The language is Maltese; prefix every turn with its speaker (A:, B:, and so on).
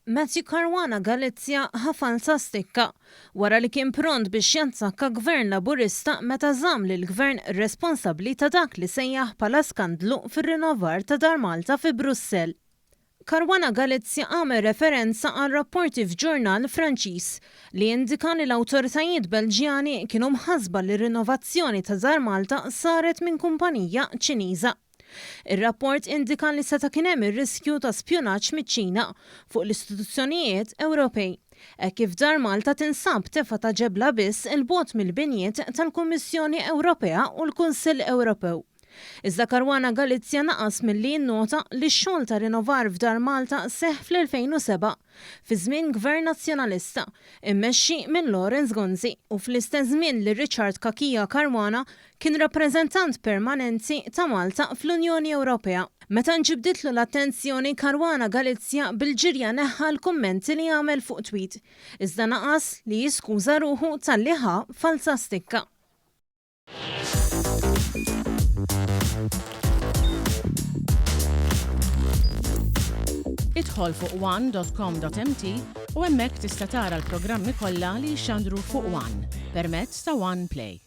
A: Matthew Caruana Galizia ħa falza stikka wara li kien pront biex jattakka Gvern Laburista meta żamm lill-Gvern responsabbli ta' dak li sejjaħ bħala skandlu fir-rinnovar ta' Dar Malta fi Brussell. Caruana Galizia għamel referenza għal rapporti f'ġurnal Franċiż li indika li l-awtoritajiet Belġjani kienu mħassba li r-rinnovazzjoni ta' Dar Malta saret minn kumpanija Ċiniża. Ir-rapport indika li seta' kien hemm ir-riskju ta' spjunaġġ miċ-Ċina fuq l-istituzzjonijiet Ewropej, hekk kif Dar Malta tinsab tefgħa ta' ġebla biss 'il bogħod mill-binjiet tal-Kummissjoni Ewropea u l-Kunsill Ewropew. Iżda Caruana Galizia naqas milli jinnota li x-xogħol ta' rinnovar f'Dar Malta seħħ fl-2007, fi żmien Gvern Nazzjonalista, immexxi minn Lawrence Gonzi, u fl-istess żmien li Richard Cachia Caruana Kien rappreżentant permanenti ta' Malta fl-Unjoni Ewropea. Meta nġibditlu l-attenzjoni, Caruana Galizia bil-ġirja neħħa l-kummenti li għamel fuq tweet, iżda naqas li jiskuża ruħu talli ħa falza stikka.
B: Idħol fuq one.com.mt u hemmhekk tista' tara l-programmi kollha li jixxandru fuq One permezz ta' One Play.